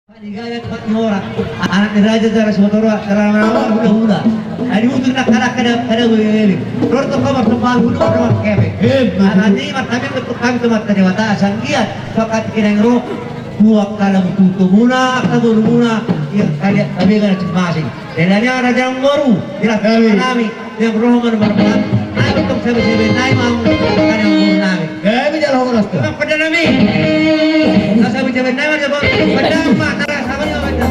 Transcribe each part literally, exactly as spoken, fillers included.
Di gabe tempat ni hora, anak ni raja jala si Motoroa, jala na hula-hula. Jadi butuh nak kanak kada kada boleh. Ror tu kamar tempat hulu ada mak kepe. Eh, betul. Anak ni mak kami bentuk kami tempat tadi mata sanggiat pakat kena yang roh. Buat kalau butuh muna, kalau muna, ya kalian kami kan masing-masing. Dan hanya raja yang baru, jelas kami. Yang roh mana berbuat, ayo tong sabi-sabi nai mau kalian guru nami. Kami jalan horas tu. Bang, pada nami. Nah, sabi-sabi nai mau dia bawa pada apa? Tara sama dia pada.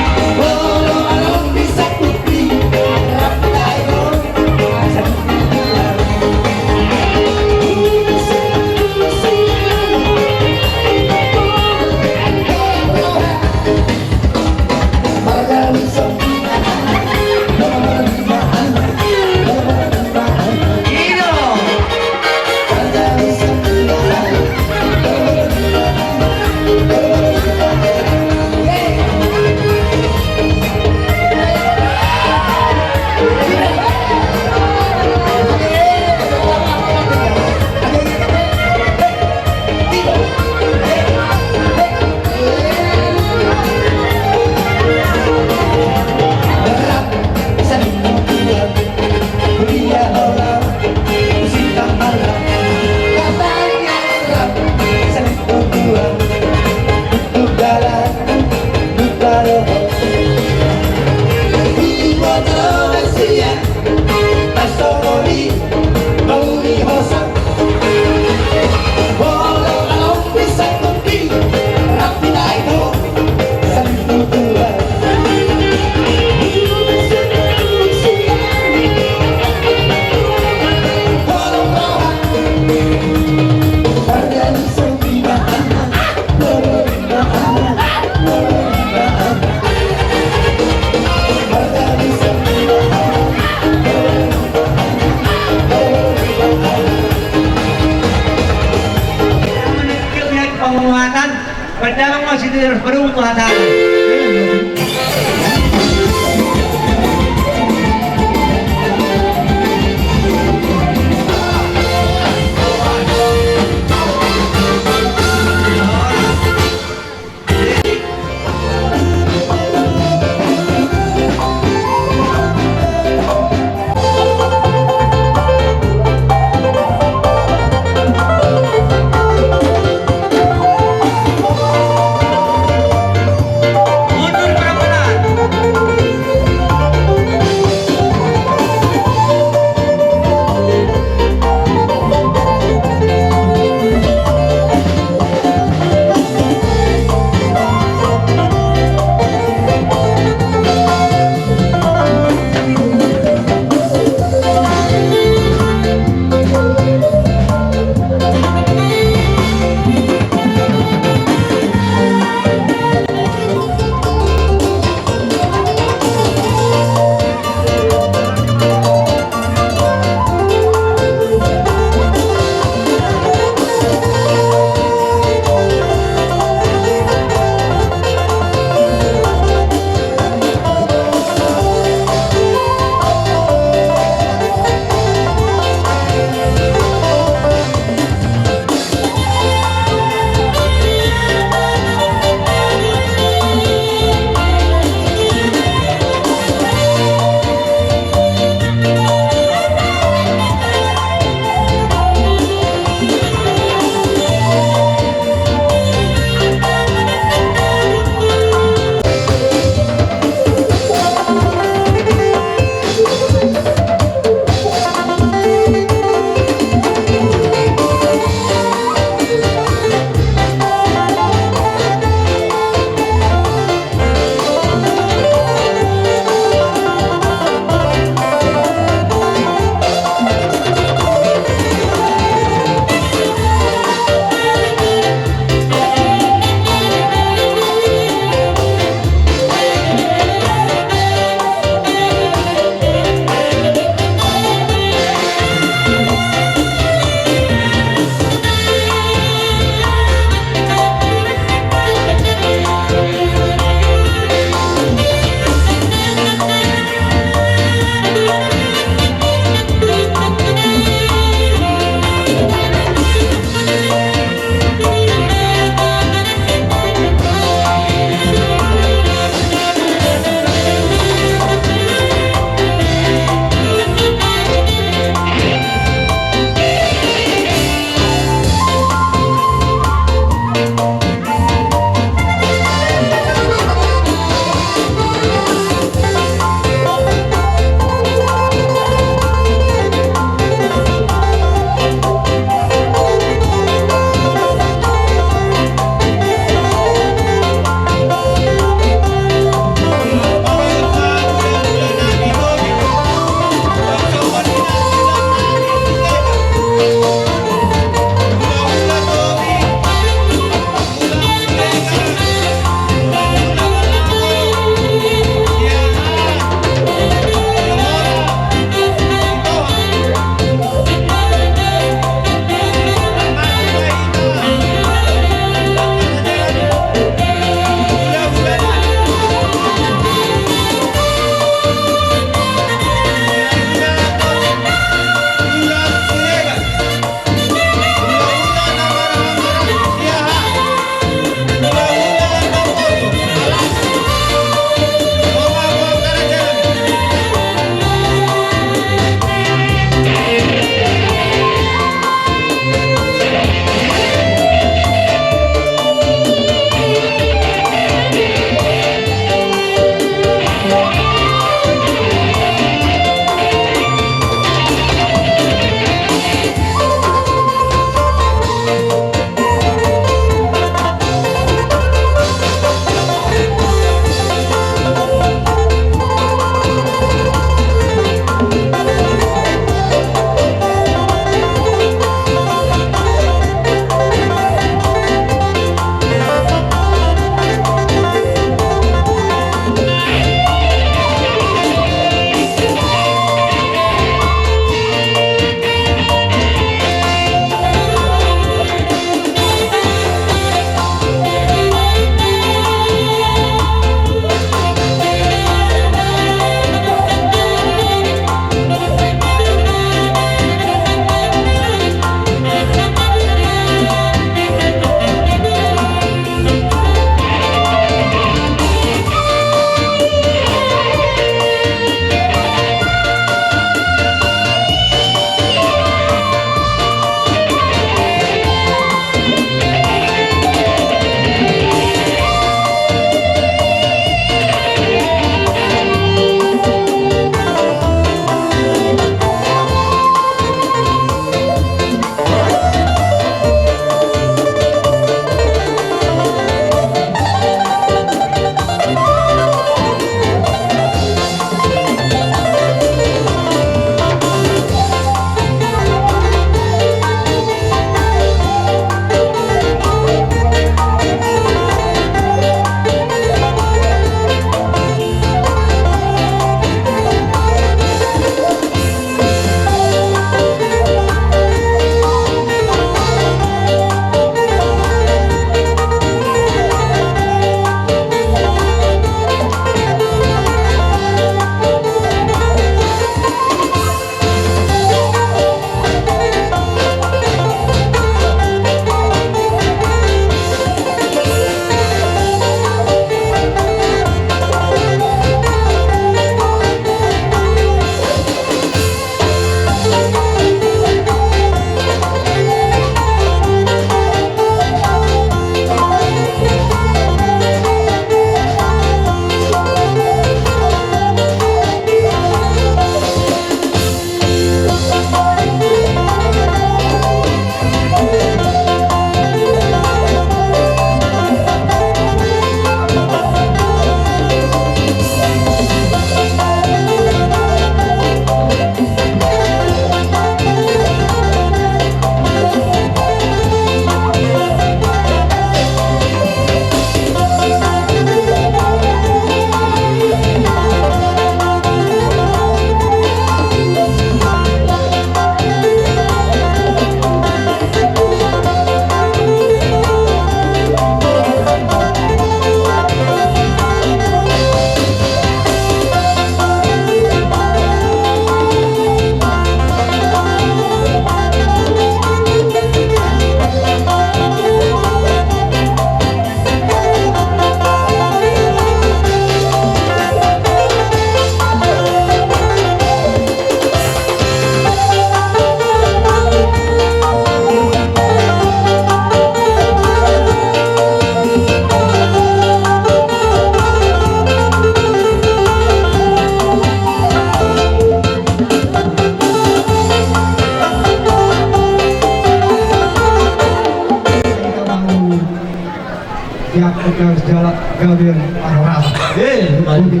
Gabe parhorasan. Eh, baik.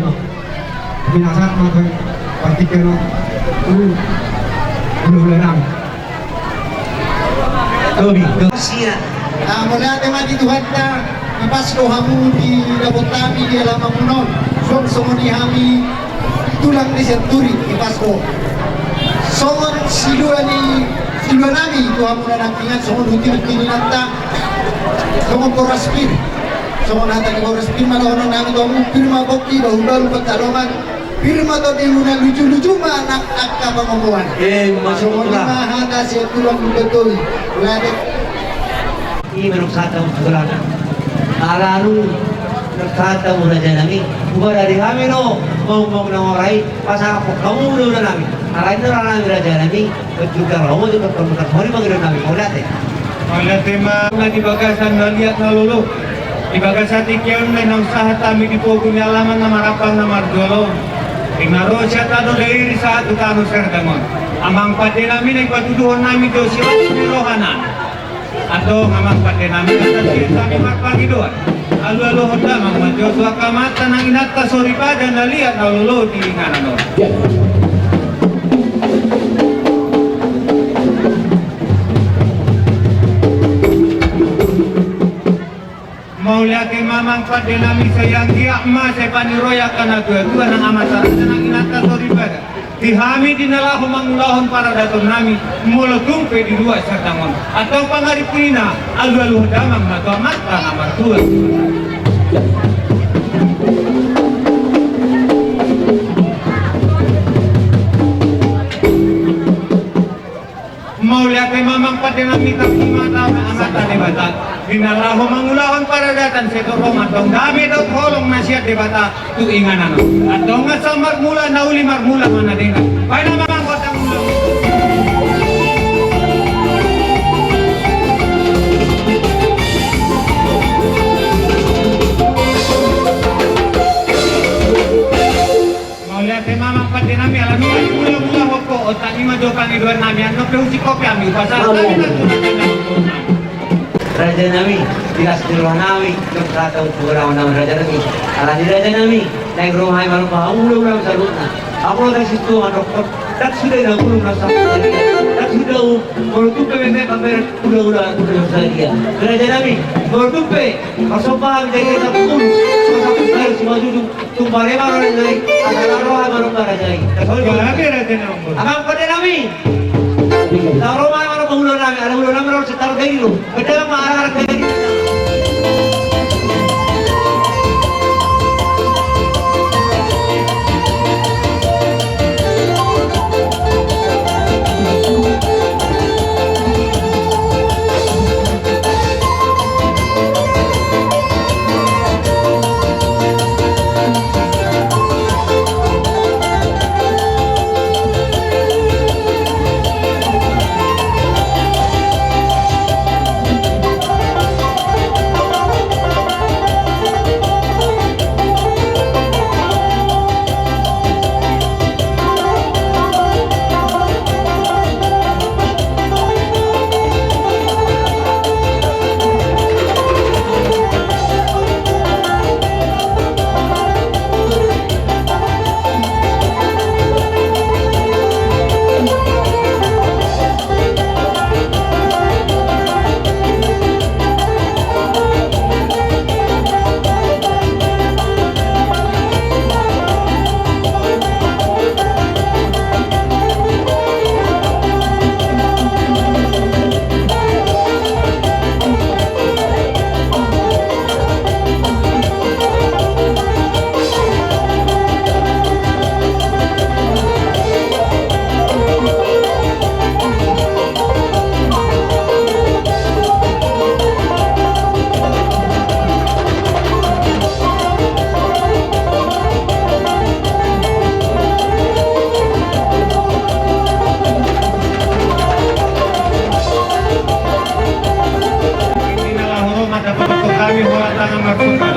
Binasahat ma tu partingkian on. Ulu, ulu, ulu nami. Tobi, tobi. Sia. Ah, mauliate ma di Tuhanta, na pas do hamu didapot hami di alamanmuna on. Suang songon i hami tulang ni Sianturi, na pas do. Songon silua ni, silua nami tu hamu na nangkiningan, songon huti-huti ni inanta, songon boras pir. Songon hata ni boras pir ma dohonon nami tu hamu, pir ma pongki, bahu-bahu pansalongan, pir ma tondimuna, luju-luju ma nang angka pangomboan. Eh, masuk. Songon i ma hata sian tulang ni Sianturi. Mauliate. I ma nunga sahat hamu tu tulang. Ala nunga sahat hamu raja nami. Huparade hami do maungmaung na mora i, pasahaphon hamu do ula nami. Alai nunga ra nami raja nami. Betul kan, hamu tu kan, kan, kan, mauliate. Mauliate ma. Na di bagasan na liat na lolo, di bagasan tingki on na naung sahat hami di pogu ni alaman na marampang na marjual on. Di na ro sian tano Dairi sahat tu tano Serdang on. Amang pande nami, na dipatuduhon nami do silas ni rohana. Antong amang pande nami, na tasian hami marpangidoan. Alualuhon damang ma jo tu angka amanta nang inanta soripada na liat na lolo di inganan on. Mauliate ma amang pande nami, sai anggiat ma sai paniroion angka natuatua nang amanta raja nang inanta soripada. Di hami di na laho mangulahon paradaton nami, molo tung pe di luat Serdang on. Antong pangaripuna, alualuhon damang ma tu amanta na martua. Mauliate ma amang pande nami, tarima ma amanta Debata. Di na laho mangulahon paradaton sai torop ma antong dame dohot holong na sian Debata tu inganan on. Antong asa marmula na uli, marmula ma na denggan. Baen ma amang gondang mula. Mauliate ma amang pande nami, ala nunga mula-mula hoko, otak ni ma jo pangidoan nami, annon pe husingkop hami, upasahat hami na tu raja nami. Raja nami, di las ni roha nami, nunga sahat hamu tu gorangan nami raja nami. Ala ni raja nami, naeng ro ma hami mangalangka hamu ula-ula saluhutna. Hamu na sintua mandokkon, ndang suda i na bulung na sahat, ndang suda um, molo tung pe meme pameran ula-ula, ula sadia. Raja nami, molo tung pe marsomba hami jadi kita pun, masa pun harus maju. Tung pare ma roha ni raja i, asa na roha ma roha ni raja i. Amang pande nami. Na ro ma roha ni ula nami, ala ula nami ro setar gari lo. Beda ma arah-arah gari. Di na laho ro ma dapot hami holan tangan marsogot.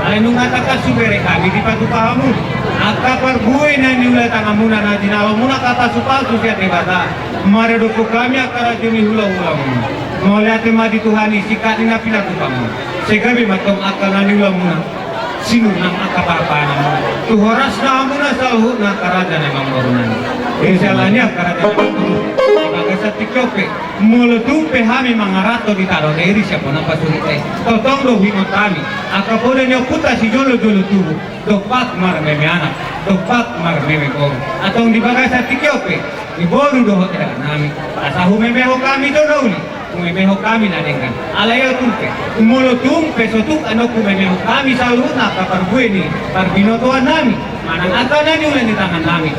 Alai nunga tangkas hubereng hami dipatupa hamu angka parbue na niula tanganmuna, na jinalomuna angka pasupasu sian Debata. Maradophon hami angka raja ni hulahulamuna. Mauliate ma di Tuhan i, singkat ni na pinatupamuna. Sai gabe ma antong angka na niulamuna. sinur nang angka parpahananmuna. Tu horasna hamuna saluhutna angka raja ni amangboru nami. Di siala ni i angka raja ni amangboru, di bagasan tingki on pe, molo tung pe hami mangaranto di tano Dairi sian bona pasuhita i, tongtong do huingot hami angka poda ni ompunta sijolojolo tubu, dompak marmeme anak, dompak marmeme boru. Antong di bagasan tingki on pe, di boru dohot hela nami, asa humemehon hami do na uli, humemehon hami na denggan. Alai tung pe, molo tung pe so tung annon humemehon hami saluhutna angka parbue ni parbinotoan nami, manang angka na niula ni tangan nami,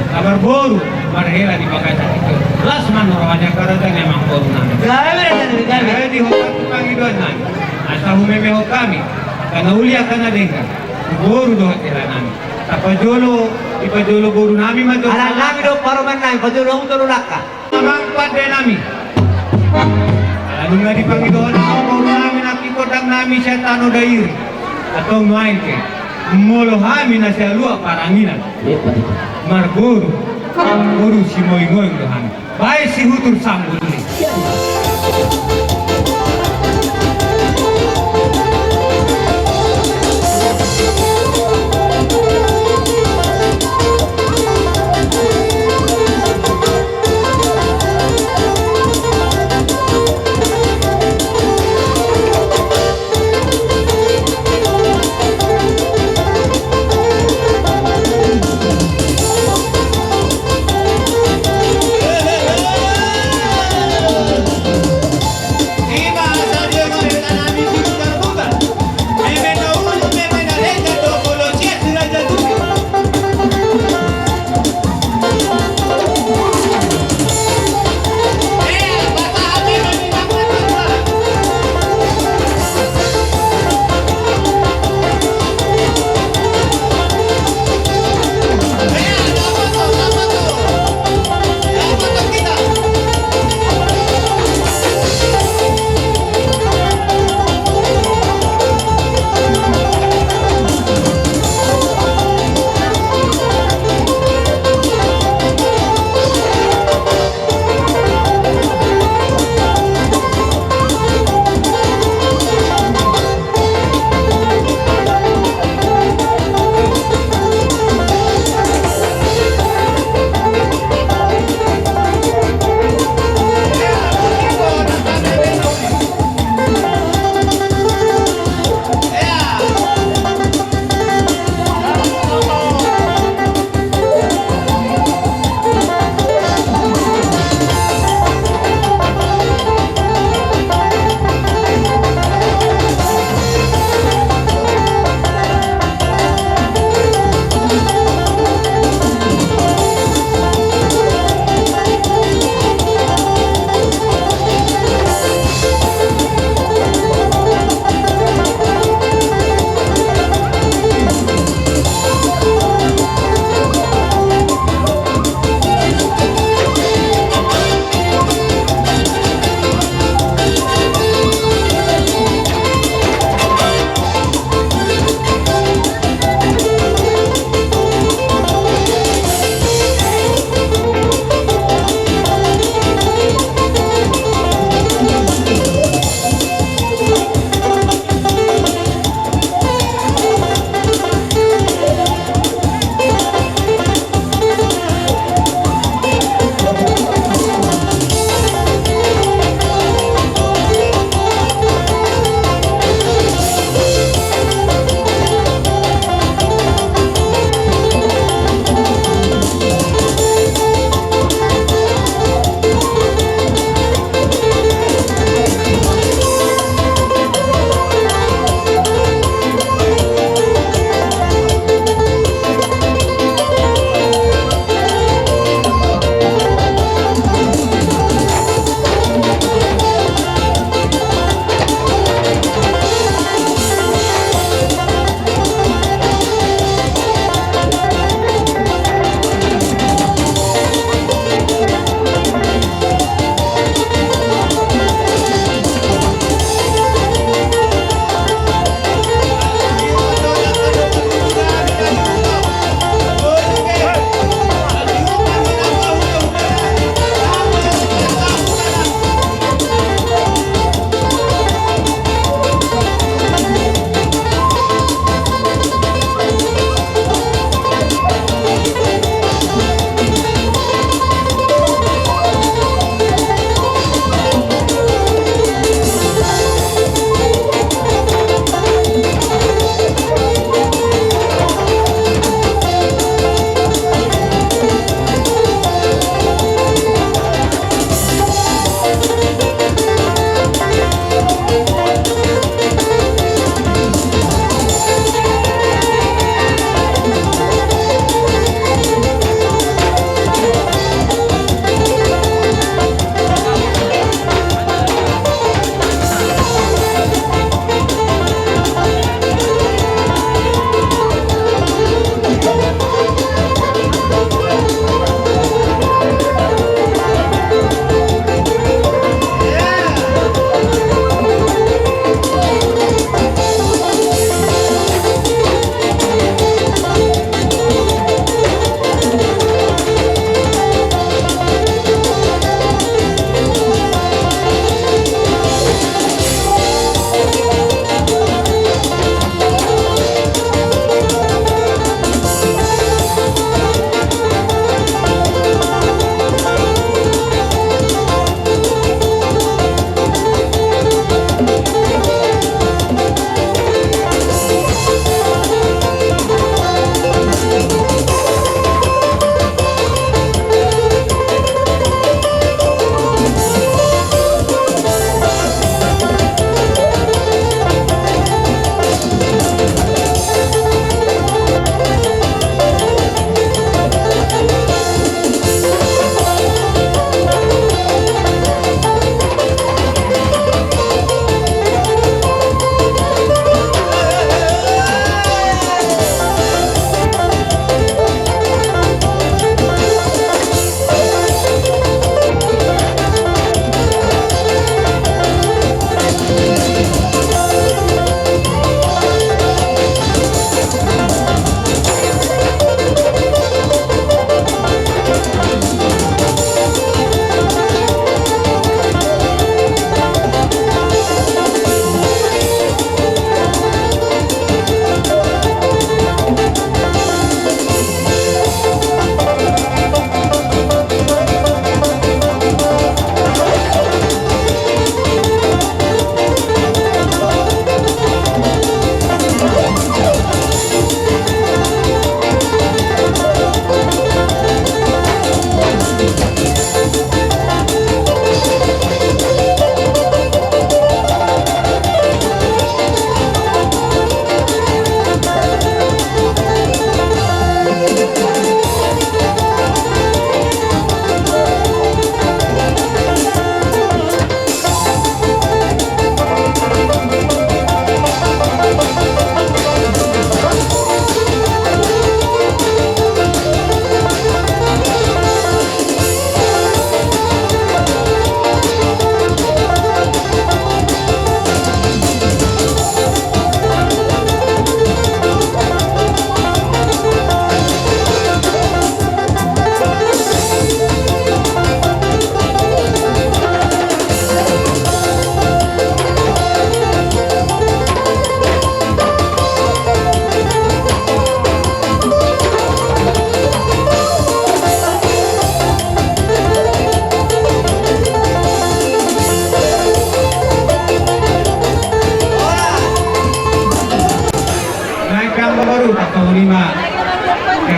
angka marboru marhela di bagasan tingki on, las ma roha ni angka raja ni amangboru nami. Gabe raja nami, gabe. Gabe di hotang tu pangidoan nami, asa humemehon hami angka na uli angka na denggan tu boru dohot hela nami. Tapajolo, dipajolo boru nami ma jo. Anak nami do parumaen nami, pajolo hamu do dangka. Amang pande nami. Ala nunga dipangidohon ahu boru nami nangkin gondang nami sian tano Dairi. Antong nuaeng pe, molo hami na sialua paranginan, marboru, marboru simoingoing do hami. Baen sihutur sambut i.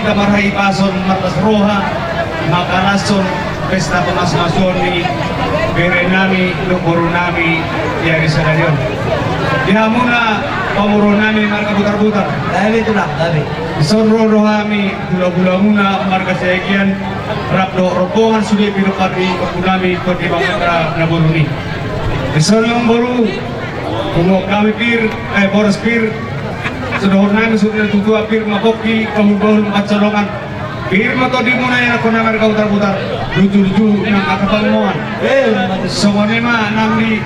Hita marhahipason marlas roha, mangkalashon pesta pamasumasuon ni bere nami dohot boru nami di ari sadari on. Di hamuna pamoruon nami marga Butarbutar. Gabe tulang, gabe. Dison ro do hami hulahulamuna marga Siagian, rap dohot rombongan sude pinomparni ompu nami Tondi Mangendra na boru ni. Dison amangboru, punguan hami pir, eh, boras pir, so dohonon nami suhut natuatua, pir ma pongki, bahulbahul ma pansalongan. Pir ma tondimuna ianakhon na marga Butarbutar, lujuluju nang angka pangomoan. Songon i ma nang di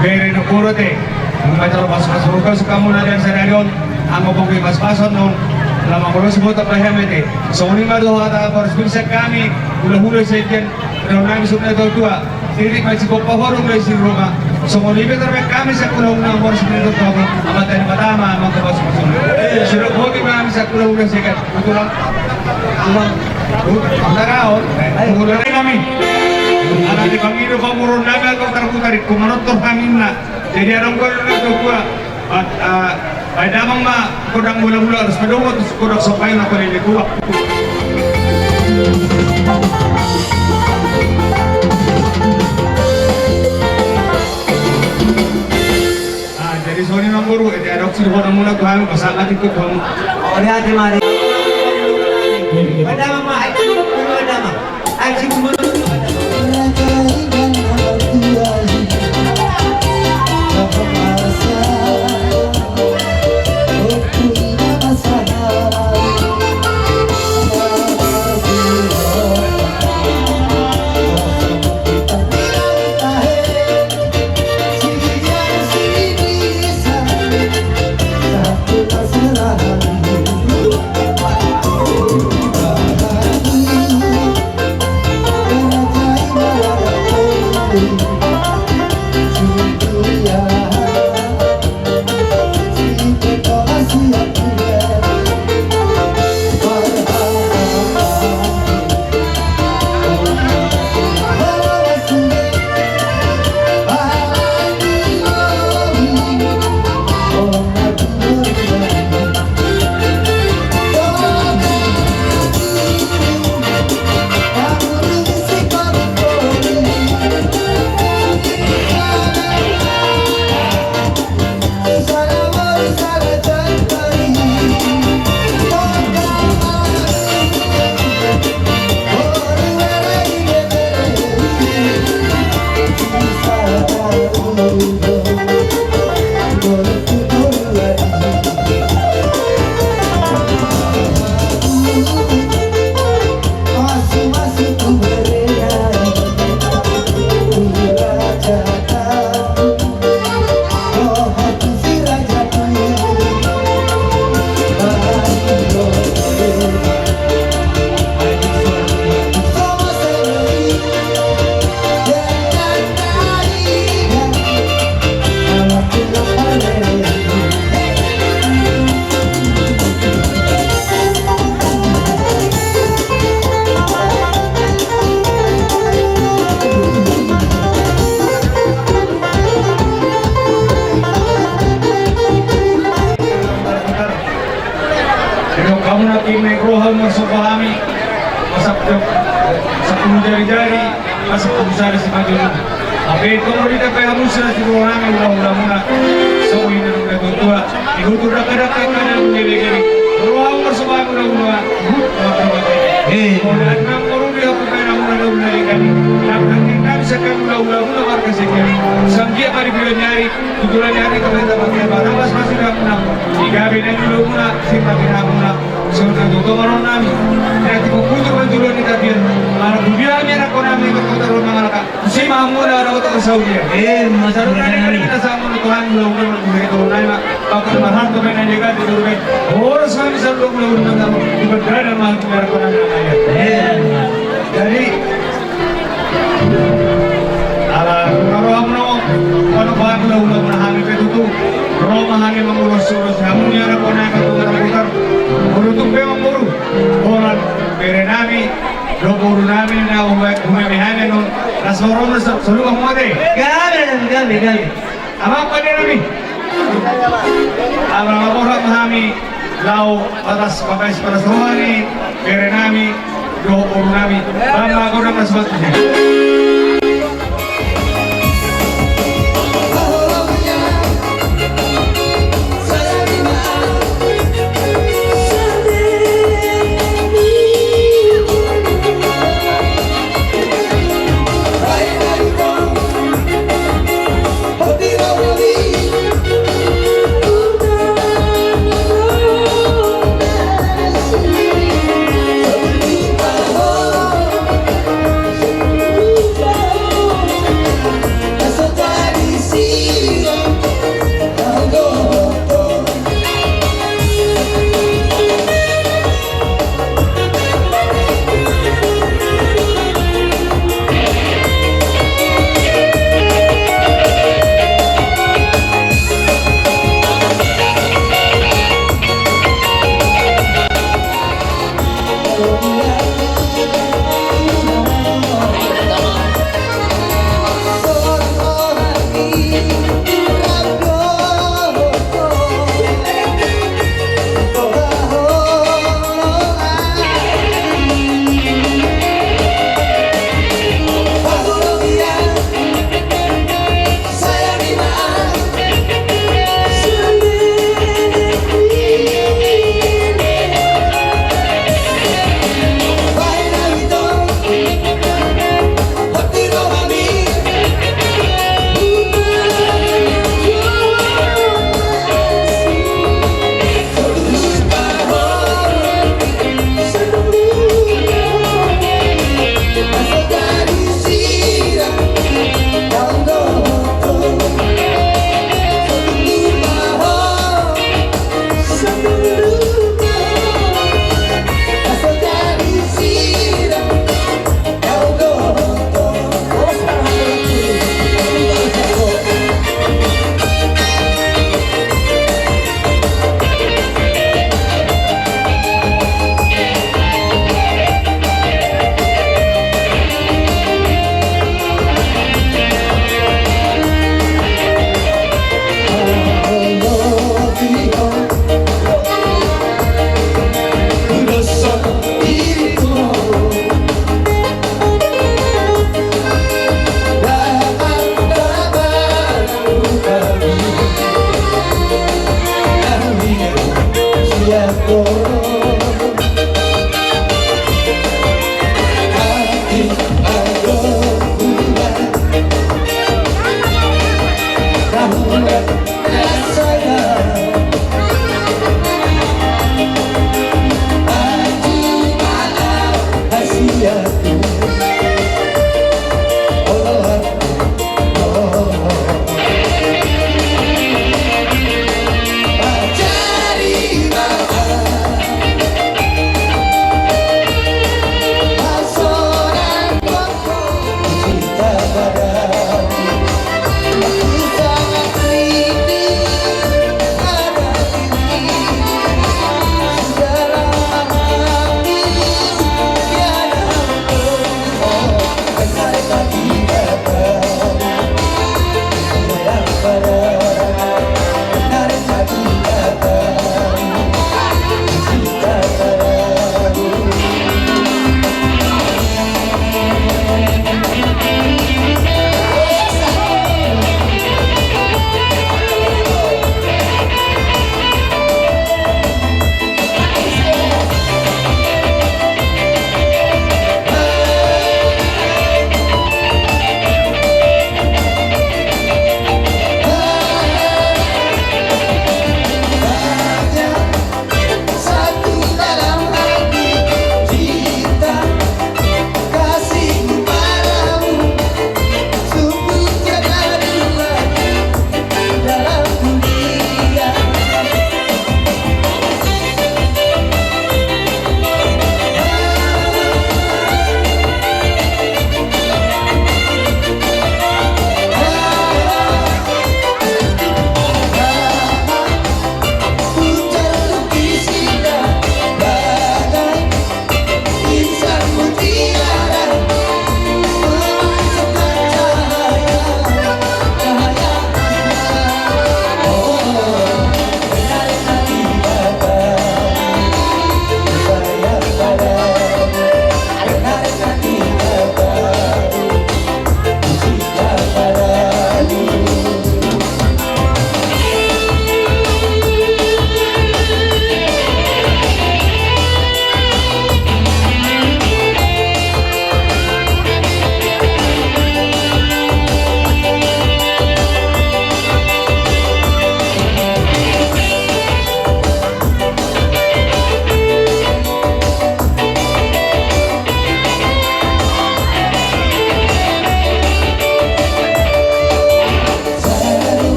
bere dohot boru ate. Nunga jala paspas rugas hamuna di ari sadari on, anggo pongki paspason on, lam mangolosi boto bahen ate. Songon i ma dohot hata boras pir sian hami hulahula Siagian, dohonon nami suhut natuatua. Sirik ma sipompa, holong do i siruma. Songon i pe tarbahen hami sian hulahula boras pir dohot boru, amanta ni Debata ma amanta pasupasuna. Sidok boti ma hami sian hulahula Siagian. Kebetulan. Kebetulan. Kebetulan. Kebetulan. Kebetulan. Ala ni pangido pamoruon nami angka Butarbutar, ingkon manortor hami ninna. Jadi adong do na tuatua. Baen damang ma gondang mula-mula, harus pedong ma tu gondang sopayu na paling dekuak. Ah, jadi songon i ma amangboru, jadi adong si dohonon muna tu hami, pasahat ma tingki tu hamu. Oh, lihat di mari. Baen damang ma, ayo, baen damang. Didok hamu nangkin, naeng ro hamu marsomba hami, pasaput sampulu jarijari, pasampulu sada simanjujung. Hape tong do ditambai hamu sian siroha nami hulahulamuna, songon i nang na tuatua. Ihutur dakdadak angka na mangalealean, ro hamu marsomba hami hulahula. Mauliate ma amangboru di hamu, baen hamu na mangalealean. Nang nangkin nami sian hami hulahulamuna marga Siagian, sanggiat ma di bulan ni ari, tutulan ni ari, kepada bangsa Batak, mas masih dalam enam. Di gabe na di hulahula, sirna di hulahula. Songon na tuatua ma dohonon nami. Jadi kukutu panjuluan ni tapian. Mana kudia hami anakhon nami, kota Roma, Malaka. Tusi ma hamu na ada kota Saudi. Eh, mas. Saluhutna di hami na samono Tuhan, hulahula, hulahula, hulahula. Pakai mahal tu main aja kan, tu main. Boras ma hami saluhutna, hulahula, hulahula. Di badan mahal tu merah kota Roma. Eh. Jadi, ala nunga ro hamu, nunga ro hamu, hulahula, hulahula, hami pe tutu. Ro ma hami mangulosulos hamu ni anakhon nami, kota Butarbutar. Boru, tung pe amangboru. Holan bere nami, dohot boru nami na umai, umai hami annon, las ma ro ma so, so lupa mate. Gabe, gabe, gabe. Amang pande nami. Ala na borhat ma hami, Laho bagas, bagas, bagas roha ni bere nami dohot boru nami. Bamba godang na subat.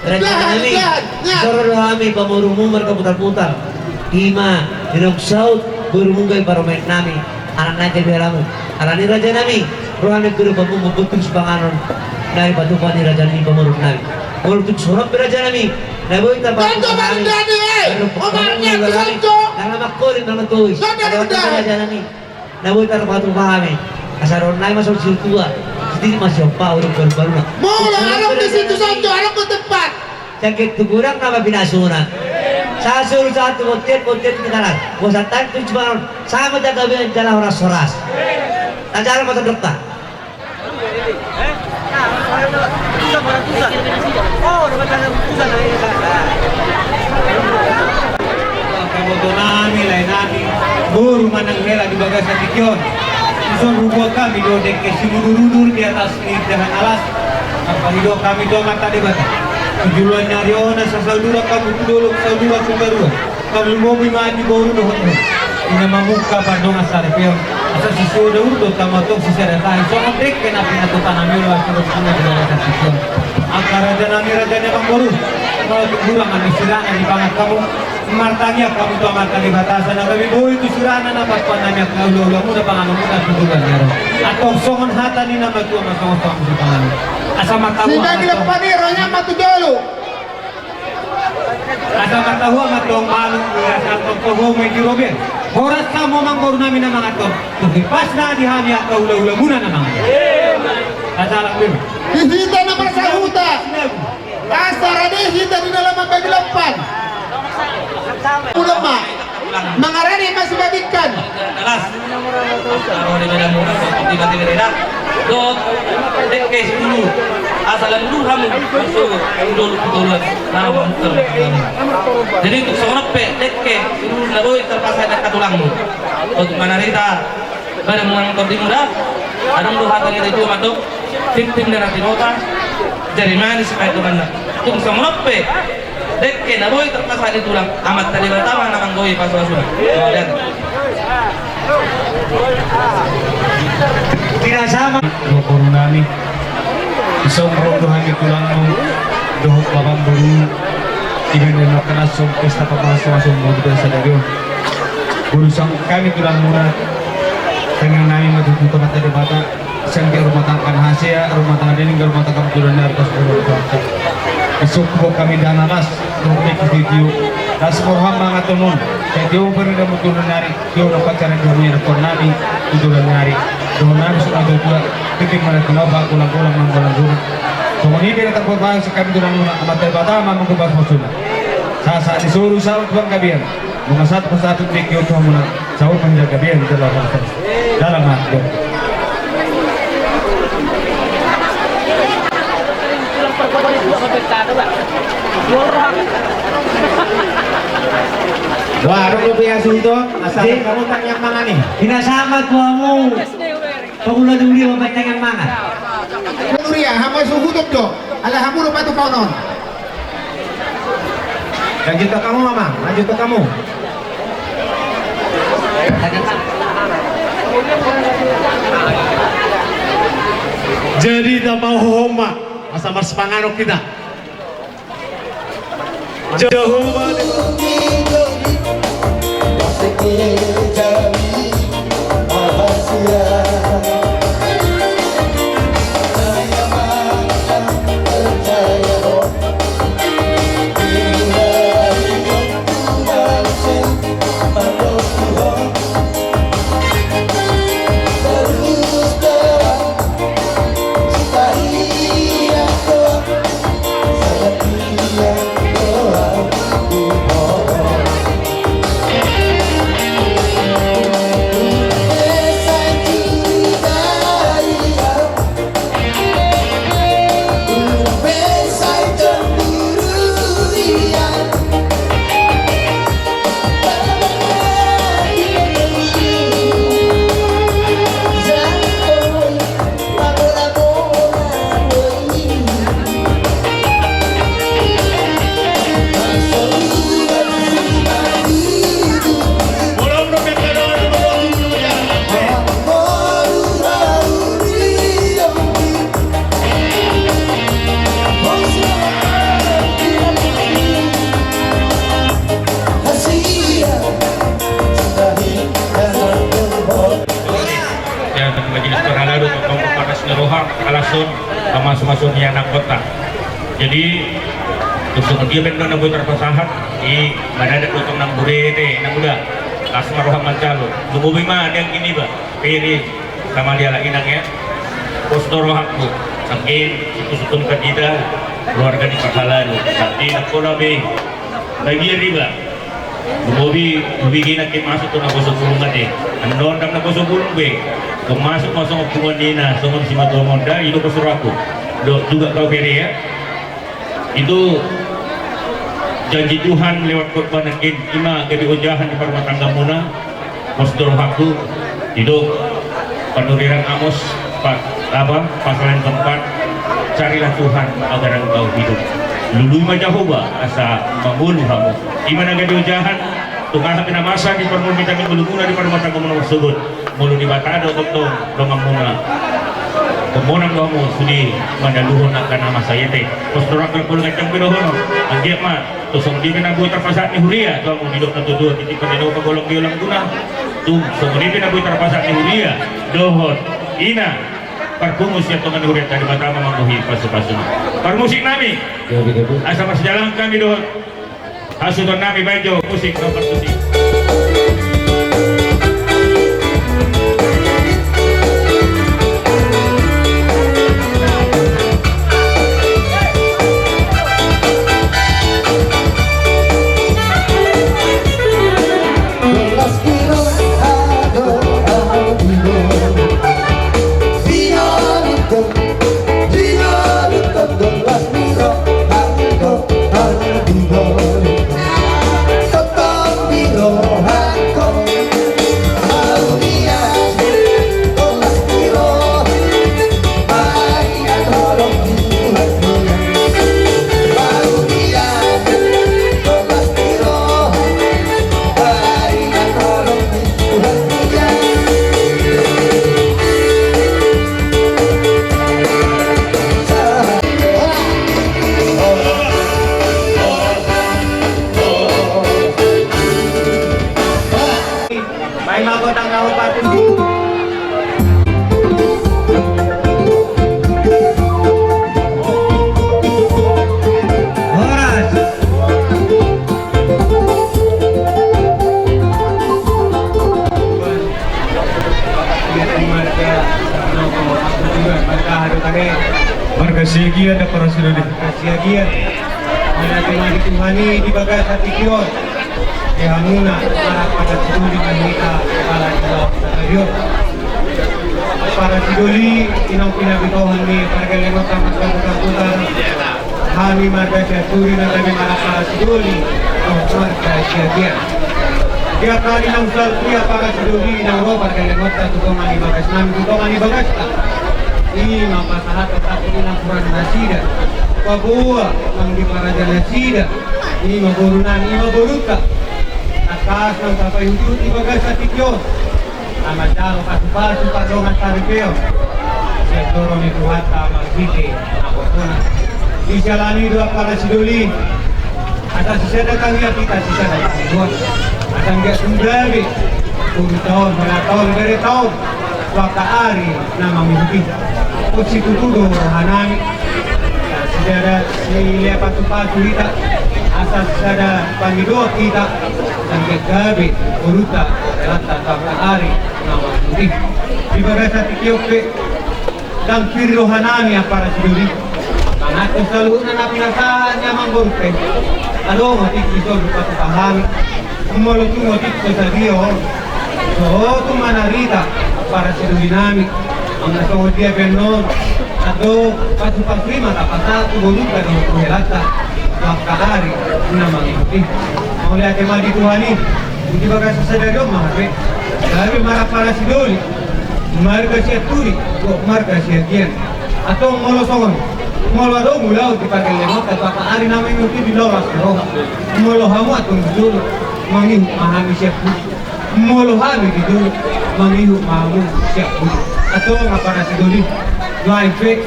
Raja nami, joro do hami pamorumu marga Putar-putar. Ima, di naung saut boru mungka i parumaen nami, anak nai jadi halamu. Alani raja nami, roha ni guru pamu membutuh sipanganon. Nai patupa ni raja nami pamorumu nami. Molo tung songon on pe raja nami, na boi tarpatupa hami. Nang na mangkoling nang na tois. Raja nami. Na boi tarpatupa hami. Asa roha nai ma songon situa. Sititi ma siompa uruk baru-baruna. Molo adong di situ sonjo adong di tempat. Jangkit tu gudang nama pinasuna. Sasuru satu botian botian kita lah. Bosan tan tu cuma sama jaga bian jala horas-horas. Tajala mata dokta. Boru manang hela di bagasan tingki on. Dison hubuat hami do dengke simudur-udur di atas ni jahan alas. Marpangido hami tu Amanta Debata. Tu joloan ni ari on asa saudara hamu tu dolok, saudara tu barua. Tarlumobi ma di boru dohot boru. Ina mamungka pardongan saripeon. Asa sisada urdo tama tong sisada tahi. Songon dengke na pinatupa nami olo asa dohot boru di bagasan tingki on. Angka raja nami raja ni amangboru. Molo tung hurang anu sirana dipangan hamu. Martangiang hamu tu Amanta Debata asa na gabe boi tu sirana na patupaon nami angka ulaulamu na panganonmu na tu joloan ni ari on. Antong songon hata ni na matua ma songon songon sipanganon. Asa martahuan ma tong. Asa martahuan ma tong malum asa antong toho ma i di robean. Horas hamu amangboru nami na manganhon. Tu hipasna di hami angka ulaulamu na manganhon. Asa alak bima. Di hita na marsahuta. Asa rade hita di dalam mambagi lompan. Udah ma. Mangarade ma sibagingkan. Alas. Aro di medan muna di mati gereda. Dot. Dengke sulu. Asa lalu hamu. Masuk. Dulu dulu. Nah, muter. Jadi untuk songon on pe dengke sulu na boi tarpasahat angka tulangmu. Untuk manarita. Badan muang tondimuna. Adong do hata ni na tua mandok. Tim-tim dan hati nota. Jadi manis paet donganna. Tung songon on pe. Dengke na boi tarpasahat di tulang. Amanta Debata ma na manggohi pasu-pasuna. Tidak sama. Boru nami. Isong rondo hami tulangmu. Dohot babam boru. Iban dan makanan song pesta papasu-pasu. Boru sadari on. Boru song hami tulangmuna. Tangiang nami ma tu Amanta Debata. Sangke rumah tangga na hasea, rumah tangga ni rumah tangga tu dan dari pas rumah tangga. Isuk buat hami dana las, rumah tangga tio. Las morham mangaton on. Tio pernah dapat tu dan dari, tio dapat cara kami anak nami tu dan dari. Dohot nami suka tu tua, titi mana kenapa golang-golang manggolang-golang. Songon i pe na tarpatupa hami tu dan muna, Amanta Debata ma manggohi pasu-pasuna. Sahat-sahat ni soru sahat tuan gabean. Nunga sahat pasatu pe kio tu hamuna. Saut manjaga dia di dalam hati. Dalam hati. Wah, adong do biasa itu. Asal kamu tang yang mana nih? Ina sama tuamu. Pangula duli apa tang yang mana? Duli Hamu suhut do, ala hamu do patupaon on. Lanjutkan kamu, Mama, lanjutkan kamu. Jadi, tapahohom ma, asa marsipanganon hita. Jahowa. Ya, majelis parhalado, tongtong panas ni roha, ala songon pamasumasu ni anakkonta. Jadi, tung songon dia pe do na boi tarpasahat, i maradat do tong nang bure te, nang muda. Las ma roha manjalo. Lumobi ma daging niba, pere sama dia lagi nang ya. Pos do rohangku, nangkin, situ-situ kan kita, keluarga ni parhalado. Nanti nak pola be, bagian riba. Lumobi, lumobi gina ke masuk tu naposo bulung ate. Andon dam naposo bulung be. Kau masuk, masuk hubungan nina, songon simatua monda, itu pesuruhku. Do, juga kau pere ya. Itu janji Tuhan lewat khotbah nangkin, ima gabe ojahan di parmatanggamuna. Pos do rohangku, didok panurirang Amos, pa-, apa, pasal yang keempat, carilah Tuhan agar engkau hidup. Lului ma Jahowa asa mangolu hamu. Ima na gabe ojahan, tung aha pe na masa di parmurmita ni ngolumuna di parmatanggamuna marsogot. Molo Debata do tongtong donganmuna, pamonang do hamu sude mandaluhon angka na masa i ate. Pos do rohangku, pol gancang pe dohonon. Anggiat ma, tung songon dia pe na boi tarpasahat ni huria, tu hamu didok na tuatua, titipon ni na upa golong di olang guna. Tung songon dia pe na boi tarpasahat ni huria dohot ina, parpungu sian tonga ni huria, Debata ma manggohi pasupasuna. Parmusik nami, asa marsijalangan hami dohot hasuhuton nami, baen jo musik, nomor musik. Baen ma gondang na opat. Horas. Marga Siagian da, para sidoli. Marga Siagian. Mana Tuhan i di bagas hati kios. Di hamuna, para sidoli, manita, kepala dua, para sidoli, inong pinabitohon ni pargalengon tamat kabutar-butar. Hami marga Sianturi na gabe marapa sidoli, dohot marga Siagian. Dia kali na usal pia para sidoli, na ro pargalengonta tu tonga ni bagas nami, tu tonga ni bagasta. I ma pasahat tentang i na kurang nasida. Paboa nang di paraja nasida. I ma boru nami, i ma borunta. Tangkas nang tapaihutihut di bagasan tingki on. Ama jalo pasupasu pardongan saripeon. Sian joro ni Tuhanta marhite na boruna. Di siala ni i do ampara sidoli. Asa sisada tangiang hita sisada pangidoan. Asa anggiat tung gabe. Borunta on, borunta on, bereta on. Tu angka ari na mangihut i. Pos situtu do roha nami. Sisada silea pasupasu hita. Asa sisada pangidoan hita. Asa anggiat gabe. Borunta, borunta tu angka ari na mangihut i. Di bagasan tingki on pe. Ndang pir roha nami ampara sidoli. Mangaku saluhutna na pinasahat ni amang boru pe. Adong otik i so dipatupa hami. Molo tung otik so sadia on. So tung manarita ampara sidoli nami. Anggo songon dia pe annon. Adong pasupasu i ma tapasahat tu borunta dohot tu helanta. Tu angka ari na mangihut i. Mauliate ma di Tuhan i. Di bagasan sadari on ma hape. Gabe ma ampara sidoli. Marga Sianturi, dohot marga Siagian. Antong molo songon, molo adong ulaon di pargellengonta tu angka ari na mangihut i di las ni roha. Molo hamu antong di jolo, mangihut ma hami sian pudi. Molo hami di jolo, mangihut ma hamu sian pudi. Antong ampara sidoli. Nuaeng pe,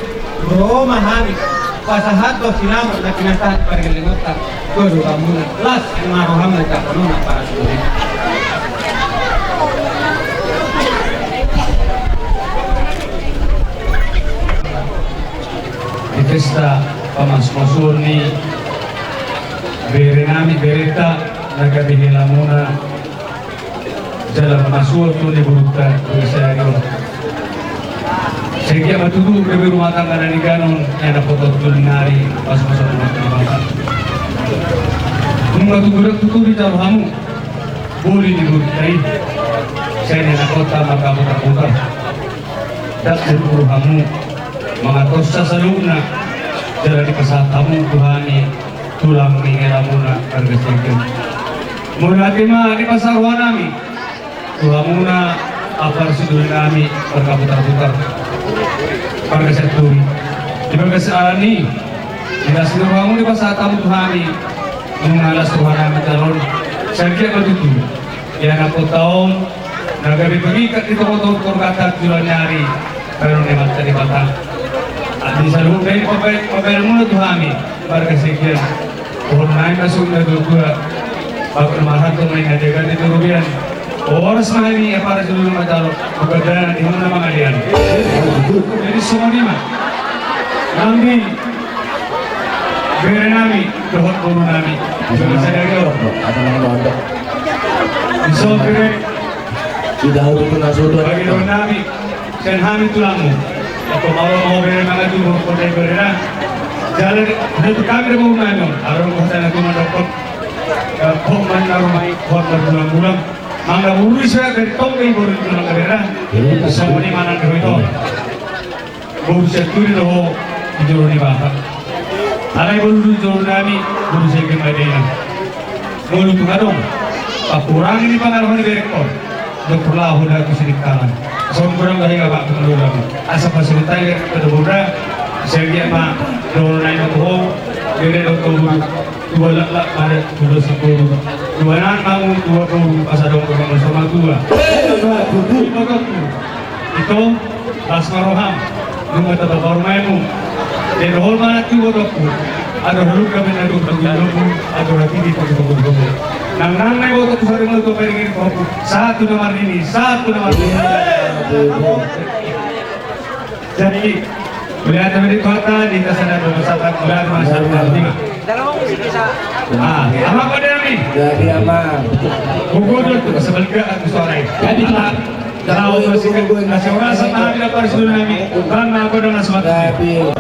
ro ma hami. Pasahat do sinamot na pinasahat pargellengonta. Dohot hamuna. Las ma roham na jahanon ampara sidoli. Di pesta pamasumasuon ni bere nami, berenta na gabe helamuna. Jala masuo tu ni borunta tu sadari on. Sai anggiat ma tutu gabe rumah tangga na denggan on, ia na potot tu nari pas masa rumah tangga. Nunga tutu dang tutu dijalo hamu boli ni borunta i. Sai na potta marga putar-putar. Dang tutu hamu mangatorsa saluhutna. Jala dipasahat hamu tu hami tulang ni helamuna marga Siagian. Mauliate ma di pasa roha nami tu hamuna ampara sidoli nami marga Putar-putar, marga Sianturi. Di bagasan i, di las ni rohamu dipasahat hamu tu hami. Nunga las roha nami jala on. Sai anggiat ma tutu ia na potta on na gabe pengikat di tonga-tonga torgata tu joloan ni ari. Baru ni mata di mata. Adi saluhut baen pembaen, pembaenmuna tu hami marga Siagian. Pohon naeng masuk na dua-dua. Bakul mahat tu main na jaga di turubian. Horas ma hami ampara sidoli na manjalo. Bukan dana di mana mangalian. Jadi songon i ma. Nami. Bere nami. Dohot boru nami. Dohot sadari on. Apa nama dohot? Iso bere. Sudah harus kena sudah. Bagi dohot nami. Sian hami tulangmu. Anggo maol ma ho bere mangajuru, poda i berena. Jala di, di tu hami do boru nami on. Adong hata na tumandokkon. Ho manang na rumai, ho margulang-gulang. Mangga boru i suda dari tonggo i boru i tulang berena. Songon i manang dohot i. Boru Sianturi do ho di jolo ni bapa. Alai boru di jolo nami, boru Siagian ma i dainang. Molo tung adong pakurangi ni pangalaho ni berengkon, dok laho da tu Sidikalang. Songon godang gahi abang tu Sidikalang. Asa pasahat i pada boru da, Siagian ma dohononnami tu ho, bere dohot boru. Dua laklak ma da, dua sikoru. Dua anak namu, dua boru, asa adong do hamu sama dua. Ito, las ma roham, nunga taba parumaenmu. Jadi hol ma anak tu ibotongku. Adong halumpang na dung dung ilommu, adong hatibi dung dung ilommu. Nang nang na ibotongku sari mau tu apa dengan kopu. Satu nomor ini, satu nomor ini. Jadi, melihat tadi kota di sana dua satu, melihat masyarakat lima. Ah, ama ko dami. Jadi ama. Gugur tu sebelah aku sore. Jadi ama. Tahu masih kan masih orang sama ada parsu nami. Bang aku dengan semua. Jadi.